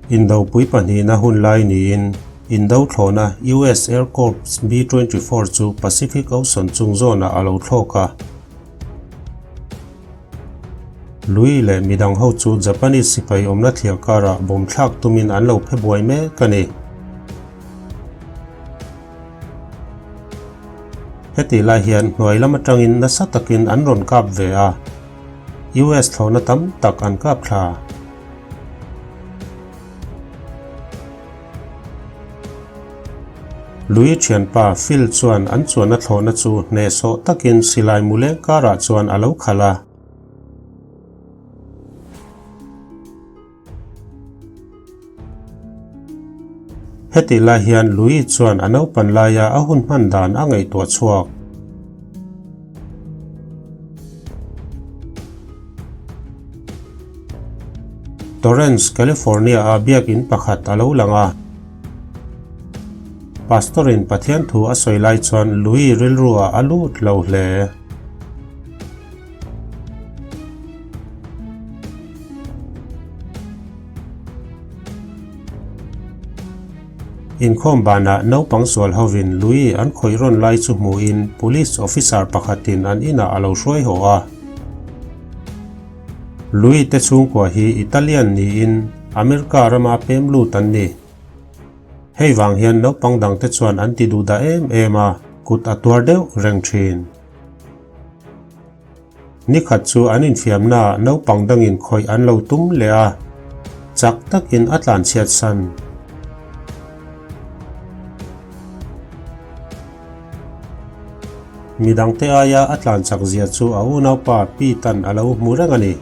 Indopui pahnihna hun lai niin Indo thlawhna US Air Corps B-24 chu Pacific Ocean chung zawnah a lo thlawk a. Lui leh midang ho chu Japanese sipai awmna thliar karah bawm thlak tumin an lo phe buai mek a ni. Heti lai hian hnuai lam atangin nasa takin an rawn kap ve a, US thlawhna tam tak an kap thla. Lui thianpa Phil chuan an chuanna thlawhna chu hnehsawh takin silai muleng karah chuan a lo khalh a. Heti lai hian Louis chuan a naupan laia a hun hman dan a ngaihtuah chhuak. Torrance, California-a biakin pakhat a lo lang a. Pastor-in Pathian thu a sawi lai chuan Louis rilru-ah a lut lo hle. Inkhawm banah naupang sual hovin lui an khawih rawn lai chu hmuhin Police Officer pakhatin an inah a lo hruai haw a. Lui te chhungkua hi Italian niin America rama pem lut an ni. Hei vang hian naupang dangte chuan an ti duhdah em em a, kut a tuar deuh reng thin. Nikhat chu an infiamnaah naupang dangin khawih an lo tum leh a, chak takin a tlanchhiat san. Midangte aia a tlanchak zia chu a unaupa Pete-a'n a lo hmu reng a ni.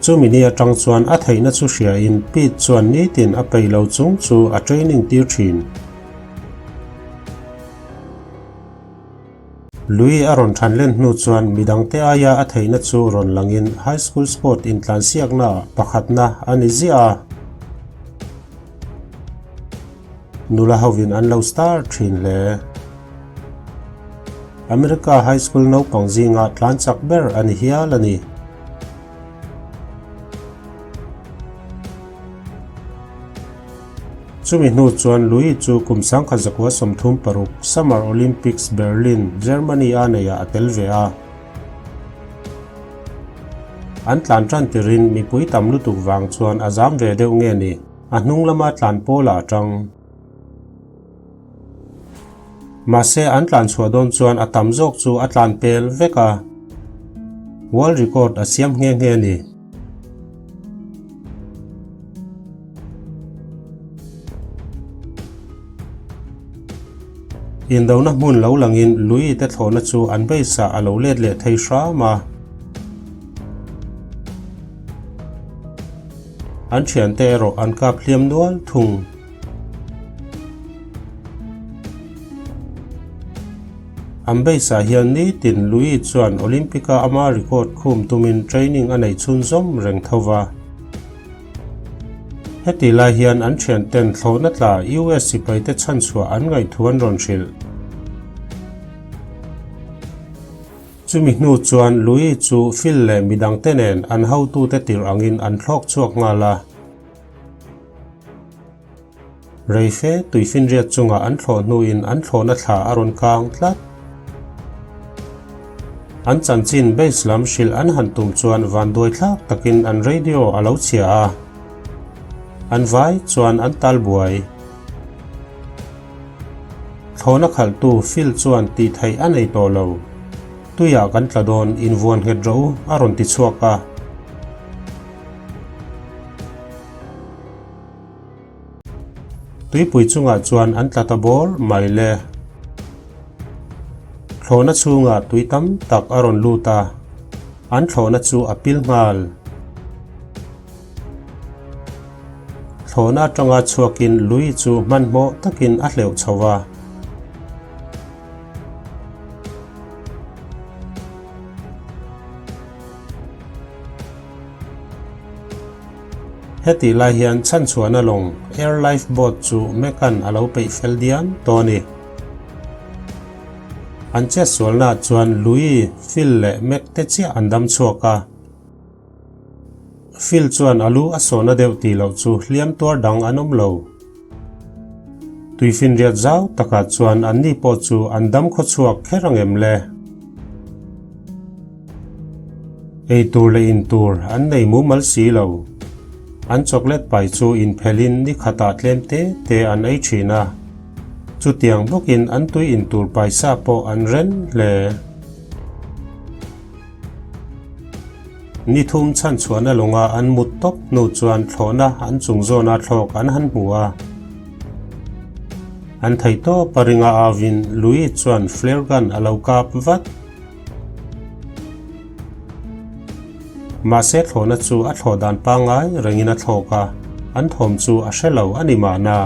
Chumi ni atang chuan a theihna chu hriain Pete chuan nitin a peih lo chung chu a training tir thin. Lui a rawn than len hnu chuan midangte aia a theihna chu rawn langin High School Sport intlansiaknaah pakhatna a ni ziah a. Nula hovin an lo star thin hle. America High School naupang zinga tlan chak ber a ni hial a ni. Chumi hnu chuan Louis chu kum 1936 Summer Olympics Berlin, Germany a neiah a tel ve a. An tlan tan tirin mipui tam lutuk vang chuan a zam ve deuh nge ni, a hnung lama tlan pawlah a tang. Mahse an tlan chhuah dawn chuan a tam zawk chu a tlan pel vek a, world record a siam nghe nghe a ni. Indona hmun lo langin Lui te thlawhna chu an beisah a lo let leh thei hram a. An thiante erawh an kap hliam nual thung. An beisah hian nitin Louis chuan Olympic-a ama record khum tumin training a nei chhunzawm reng tho va. Heti lai hian an thianten thlawhna tla US sipaite chhanchhuah an ngaih thu an rawn hrilh. Chumi hnu chuan Louis chu Phil leh midangte nen an hotute tirh angin an thlawk chhuak nghal a. Reife tuifinriat chungah an thlawh hnuin an thlawhna thla a rawn kang tlat. An chanchin base lam hrilh an han tum chuan vanduai thlak takin an radio a lo chhia a. An vai chuan an tal buai. Thlawhna khalhtu Phil chuan tih theih a nei tawh lo. Tuiah kan tla dawn, invuan nghet rawh u, a rawn ti chhuak a. Tuipui chungah chuan an tla ta bawr mai le. Thlawhna chhungah tui tam tak a rawn lut a, an thlawhna chu a pil nghal. Thlawhna atanga chhuakin lui chu hmanhmawh takin a hleuh chho va. Hetih lai hian chhanchhuahna lawng Air Life Boat chu Mekan a lo peih fel diam tawh a ni. An chetsualnaah chuan Louis, Phil leh Mac te chiah an dam chhuak a. Phil chuan a lu a sawhna deuh tih loh chu hliam tuar dang an awm lo. Tuifinriat zau takah chuan anni pawh chu an dam khawchhuak kher ang em le? Ei tur leh in tur an nei mumal si lo. An chocolate pai chu inphelhin ni khatah tlem te te an ei thin a. Chutiang bawkin an tui in tur paisa pawh an ren hle. Ni thum chhanchhuahna lawnga an mut tawp hnu chuan thlawhna an chung zawna thlawk an han hmu a. An thei tawp a ringa avin Louis chuan flare gun a lo kap vat. Mahse thlawhna chu a thlawh dan pangngai rengin a thlawk a, an thawm chu a hre lo a ni mahna.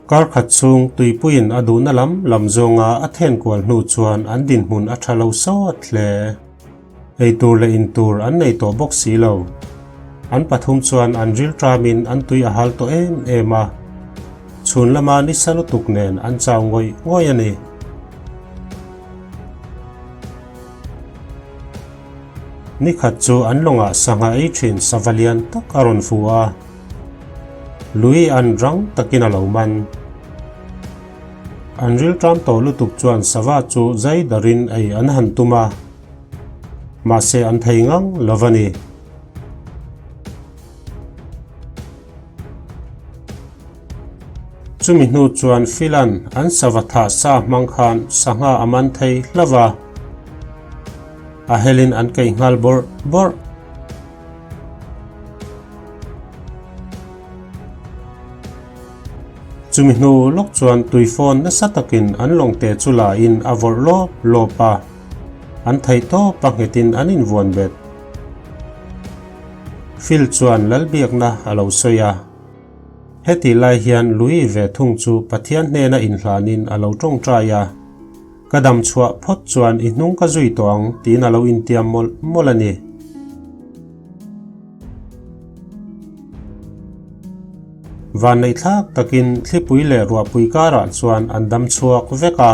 Kar khat chhung tuipuiin a duhna lam lam zawnga a then kual hnu chuan an dinhmun a tha lo sawt hle. Ei tur leh in tur an nei tawh bawk si lo. An pathum chuan an ril ṭamin an tui a hal tawh em em a. Chhun lama nisa lutuk nen an chau ngawih ngawih a ni. Nikhat chu an lawngah sangha ei ṭhin sava lian tak a rawn fu a. Lui an rang takin a lo man. An rilṭam tawh lutuk chuan sava chu zai darin ei an han tum a, mahse an thei ngang lo a ni. Chumi hnu chuan Philan an sava thah sa hmang khan sangha a man thei hlauh a, a helin an keih nghal bawrh bawrh. Chumi hnu lawk chuan tuifawn nasa takin an lawngte chu la in a vawrh lawp lawp a, an theih tawp a nghetin an invuan bet. Phil chuan Lalbiakna a lo sawi a, Heti lai hian Louis ve thung chu Pathian hnena inhlanin a lo tawngtai a, Ka dam chhuah phawt chuan i hnung ka zui tawh ang tiin a lo intiam mawlh mawlh a ni. Vanneihthlak takin thlipui leh ruahpui karah chuan an dam chhuak vek a.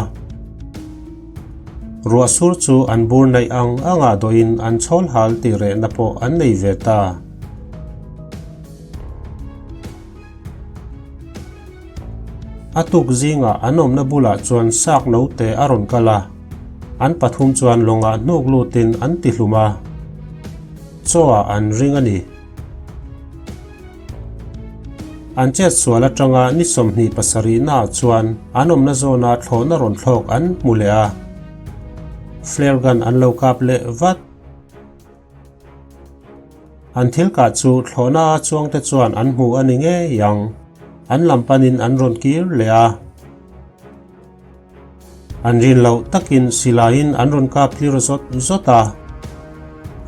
Ruah sur chu an bur neih ang angah dawhin an chhawl hal tih rehna pawh an nei ve ta. A tuk zingah an awmna bulah chuan sak note a rawn kal a, an pathum chuan lawngah hnuk lutin an ti hlum a, chaw ah an ring a ni. An chet sual atanga ni 27 naah chuan an awmna zawna thlawhna rawn thlawk an hmu leh a, flare gun an lo kap leh vat. An thil kah chu thlawhna a chuangte chuan an hmu a ni ngei ang. An lam panin an rawn kir leh a. An rin loh takin silaiin an rawn kap tlir zawt zawt a.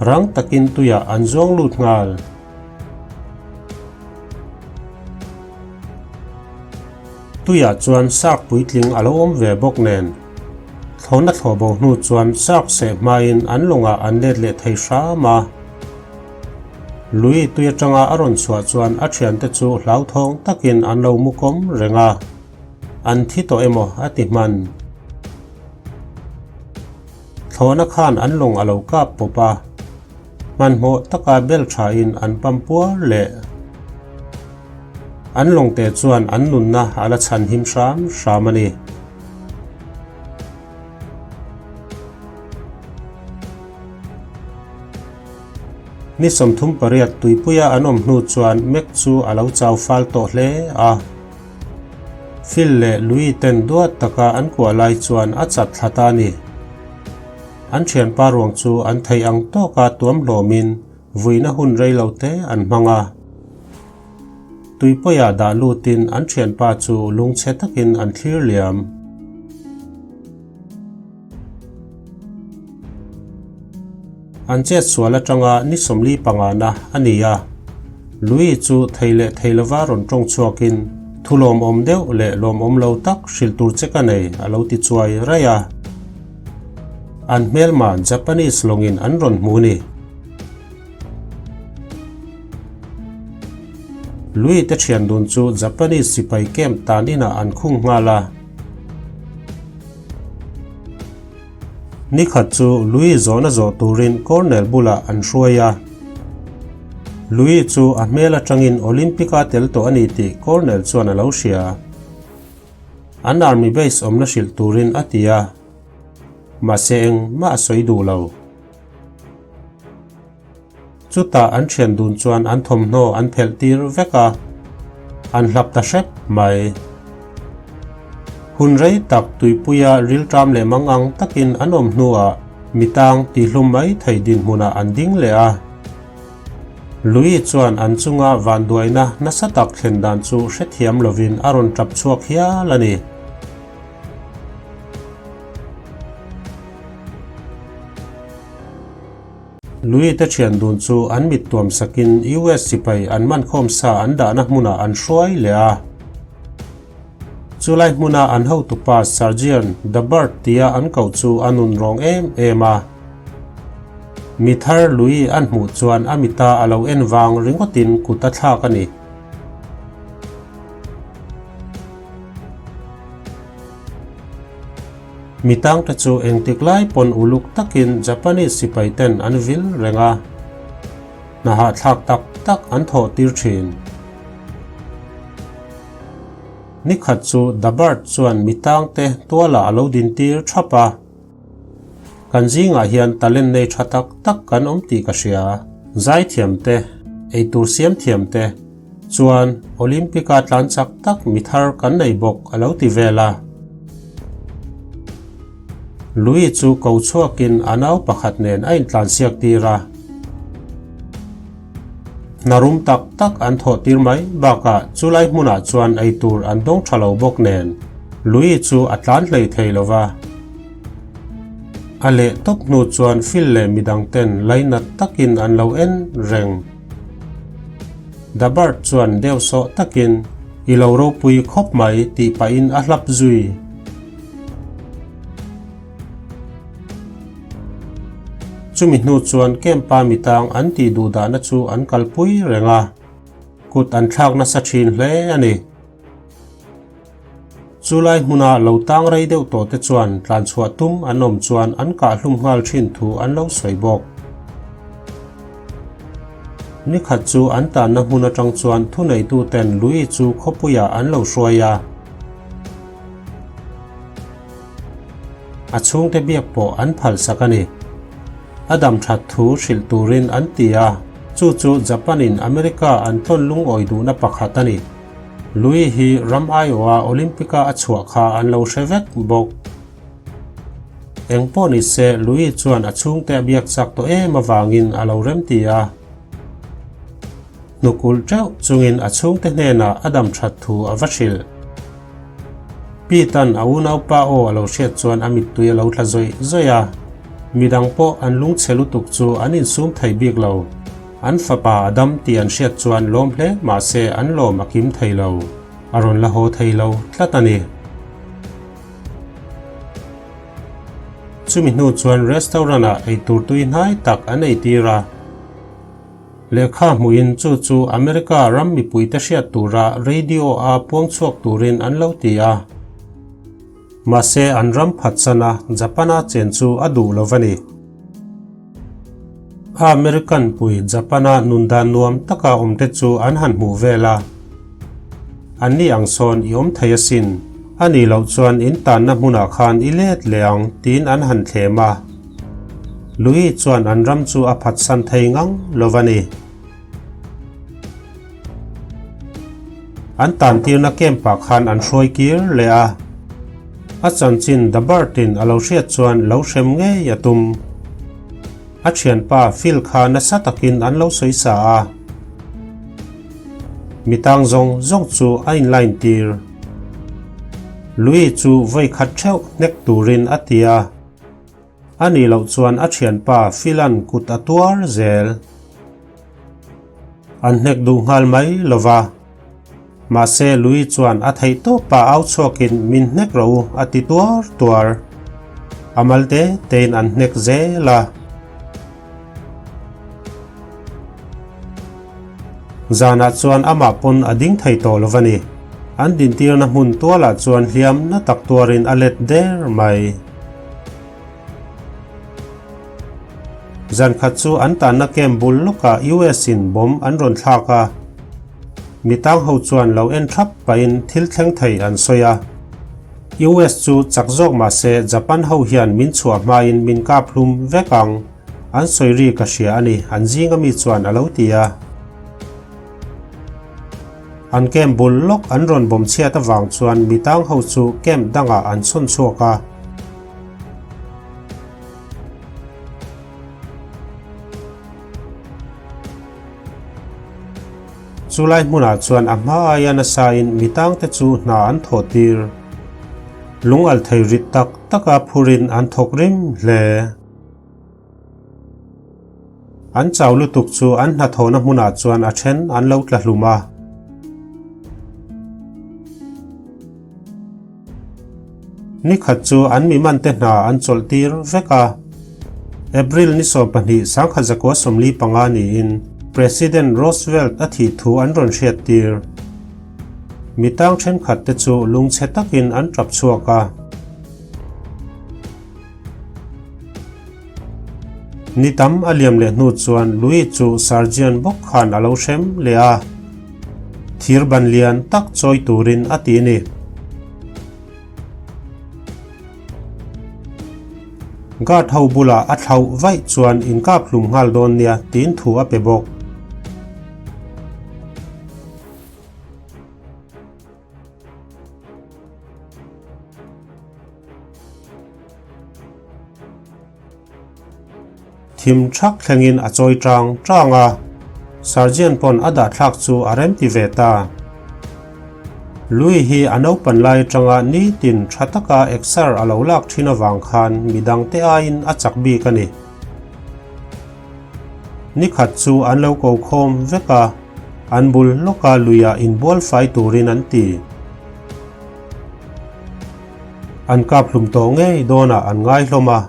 Rang takin tuiah an zuang lut nghal. Tuiah chuan shark puitling a lo awm ve bawk nen. Thlawhna thlawh bo hnu chuan shark seh hmain an lawngah an let leh thei hram a. Lui tui atanga a rawn chhuah chuan a thiante chu hlauthawng takin an lo mu kawm reng a, an thi tawh emaw a ti hman. Thlawhna khan an lawng a lo kap pawp a, hmanhmawh taka bel thain an pam puar leh. An lawngte chuan an nunna a la chhan him hram hram a ni. Ni 38 tuipuia an awm hnu chuan Mac chu a lo chau fal tawh hle a. Phil leh Louis ten duat taka an kuah lai chuan a chat thla ta a ni. An thianpa ruang chu an theih ang tawka tuam hlawmin vuina hun rei lo te an hmang a. Tuipuiah dah lutin an thianpa chu lungchhe takin an thlir liam. An chet sual atanga ni 40 pangana a ni a. Louis chu thei leh thei lova rawn tawng chhuakin thu lawmawm deuh leh lawmawm lo tak hrilh tur che ka nei a lo ti chuai raih a. An hmelma Japanese lawngin an rawn hmu ni. Louis te thian dun chu Japanese sipai camp tan inah an khung nghal a. Nikhat chu Louis zawhna zawh turin Cornell bulah an hruai a. Louis chu a hmel atangin Olympic-a tel tawh a ni tih Cornell chuan a lo hria. An army base awmna hrilh turin a ti a, mahse engmah a sawi duh lo. Chutah an thian dun chuan an thawmhnaw an phelh tir vek a, an hlap ta hrep mai. Hun rei tak tuipuia rilṭam leh mangang takin an awm hnuah mitang tihlum mai thei dinhmunah an ding leh a. Louis chuan an chunga vanduaina nasa tak thlen dan chu hrethiam lovin a rawn ṭap chhuak hial a ni. Louis te thian dun chu an mit tuam sakin US sipai an mankhawm sa an dahna hmunah an hruai leh a. Chulai hmuna an hotupa Sergeant The Bird tia an koh chu a nun rawng em em a. Mi thar Louis an hmuh chuan a mita a lo en vang ringawtin kut a thlak a ni. Mi tangte chu engtik lai pawn uluk takin Japanese sipai ten an vil reng a, hna hahthlak tak tak an thawh tir thin. Nikhat chu The Bird chuan mi tangte tualah a lo din tir thap a. Kan zingah hian talent nei tha tak tak kan awm tih ka hria. Zaithiam te, eitur siam thiam te, chuan Olympic-a tlan chak tak mi thar kan nei bawk a lo ti vel a. Louis chu ko chhuakin a nau pakhat nen a intlansiak tir a. Hna rum tak tak an thawh tir mai bakah chulai hmunah chuan eitur an dawng tha lo bawk nen Louis chu a tlan hlei thei lo va. A leh tawp hnu chuan Phil leh midang ten lainat takin an lo en reng. The Bird chuan deuh sawh takin I lo ropui khawp mai tih pahin a hlap zui. Chumi hnu chuan camp-a mitang an tih duh dahna chu an kalpui reng a, kut an thlak nasa thin hle a ni. Chulai hmuna lo tang rei deuh tawh te chuan tlanchhuah tum an awm chuan an kah hlum nghal thin thu an lo sawi bawk. Nikhat chu an tanna hmun atang chuan thuneituten Louis chu khawpuiah an lo hruai a. A chhungte biak pawh an phalsak a ni. A dam that thu hrilh turin an ti a, chu chu Japan-in America an tlawn lungawi duhna pakhat a ni. Louis hi ram aiawha Olympic-a a chhuah kha an lo hre vek bawk. Eng pawh ni se, Louis chuan a chhungte a biak chak tawh em avangin a lo remti a. Hnuk ulh teuh chungin a chhungte hnenah a dam that thu a va hrilh. Pete-a'n a unaupa aw a lo hriat chuan a mittui a lo tla zawih zawih a. Midang pawh an lungchhe lutuk chu an insum thei bik lo. An fapa a dam tih an hriat chuan lawm hle mahse an lawm a kim thei lo. A rawn la haw thei lo tlat a ni. Chumi hnu chuan restaurant-ah eitur tui hnai tak an eitir a. Lehkha hmuhin chu chu America ram mipuite hriat tura radio-a puang chhuak turin an lo ti a. Mahse an ram phatsana Japan-a chen chu a duh lo va ni. A American pui Japan-a nundan nuam taka awmte chu an han hmuh vel a. Anni ang sawn i awm thei asin, a nih loh chuan in tanna hmunah khan i let leh ang tiin an han thlem a. Louis chuan an ram chu a phatsan thei ngang lo va ni. An tantirna camp-ah khan an hruai kir leh a. A chanchin The Bird-in a lo hriat chuan lo hrem ngei a tum. A thianpa Phil kha nasa takin an lo sawi sa a. Mi tang zawng zawng chu a inline tir. Louis chu vawi khat theuh hnek turin a ti a. A nih loh chuan a thianpa Phil-a'n kut a tuar zel. An hnek duh nghal mai lo va. Mahse Louis chuan a theih tawpa au chhuakin min hnek rawh u a ti tuar tuar. A mal te tein an hnek zel a. Zanah chuan amah pawn a ding thei tawh lo va ni. An dintirna hmun tualah chuan hliam na tak tuarin a let der mai. Zan khat chu an tanna camp bul lawkah US in bomb an rawn thlak a. Mi tang ho chuan lo en thap pahin thil thleng thei an sawi a. US chu chak zawk mah se Japan ho hian min chhuah hmain min kap hlum vek ang, an sawi ri ka hria a ni, an zinga mi chuan a lo ti a. An camp bul lawk an rawn bawm chhiat avang chuan mi tang ho chu camp dangah an chhawn chhuak a. Chulai hmunah chuan a hma aia nasain mi tangte chu hna an thawh tir. Lung al thei rit tak taka phurin an thawk rim hle. An chau lutuk chu an hnathawhna hmunah chuan a then an lo tla hlum a. Nikhat chu an mi mante hna an chawlh tir vek a. April ni 12 1945 niin President Roosevelt a thih thu an rawn hriat tir. Mi tang thenkhat te chu lungchhe takin an tap chhuak a. Ni tam a liam leh hnu chuan Louis chu Sergeant bawk khan a lo hrem leh a, thir ban lian tak chawi turin a ti a ni. Guard ho bulah a thlauh vaih chuan inkap hlum nghal dawn nia tiin thu a pe bawk. Thim thak thlengin a chawi tang tang a, Sergeant pawn a dah thlak chu a remti ve ta. Lui hi a naupan lai atanga nitin tha taka exer a lo lak thin avang khan midangte aiin a chak bik a ni. Nikhat chu an lo ko khawm vek a, an bul lawka luiah inbual fai turin an ti. An kap hlum tawh ngei dawnah an ngai hlawm a.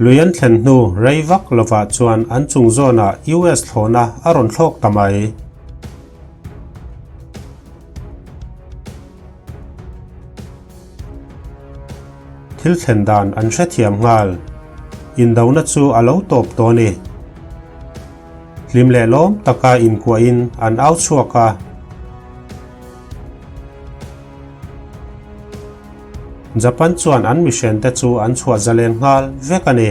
Lui an thlen hnu rei vak lovah chuan an chung zawnah US thlawhna a rawn thlawk ta mai. Thil thlen dan an hrethiam nghal. Indona chu a lo tawp tawh a ni. Hlim leh lawm taka inkuahin an au chhuak a. Japan chuan an mihrente chu an chhuah zalen nghal vek a ni.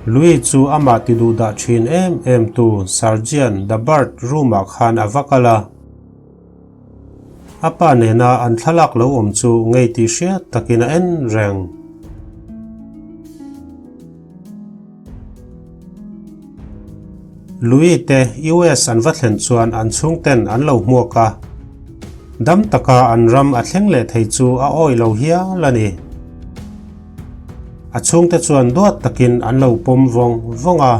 Louis chu amah ti duh dah thin em em tu Sergeant Dabert room-ah khan a va kal a. A pa nena an thlalak lo awm chu ngei tih hriat takin a en reng. Louis te US an va thlen chuan an chhungten an lo hmuak a. Dam taka an ram a thleng leh thei chu a awih lo hial a ni. A chhungte chuan duat takin an lo pawm vawng vawng a.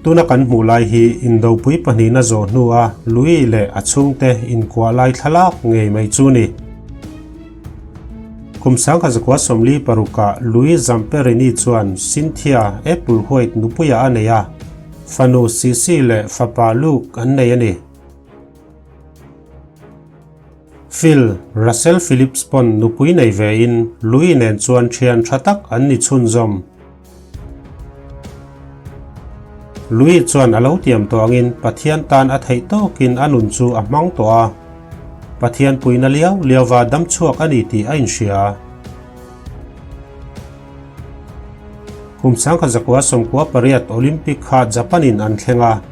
Tuna kan hmuh lai hi Indopui pahnihna zawh hnua Louis leh a chhungte inkuah lai thlalak ngei mai chu ni. Kum 1946-ah Louis Zamperini chuan Cynthia Applewhite nupuiah a nei a, fanu Sissy leh fapa Luke an nei a ni. Phil, Russell Phillips pawn nupui nei vein Louis nen chuan thian tha tak an ni chhunzawm. Louis chuan a lo tiam tawh angin Pathian tan a theih tawkin a nun chu a hmang tawh a. Pathian puina liau liauva dam chhuak a ni tih a inhria. Kum 1998 Olympic kha Japan-in an thleng a,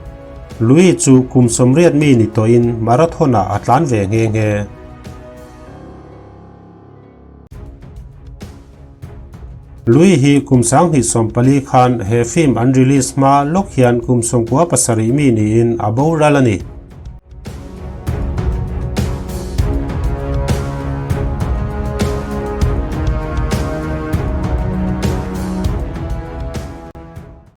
Louis chu kum 80 mi ni tawhin marathon-ah a tlan ve nghe nghe. Louis hi kum 2014 khan he film an release hma lawk hian kum 97 mi niin a boral a ni.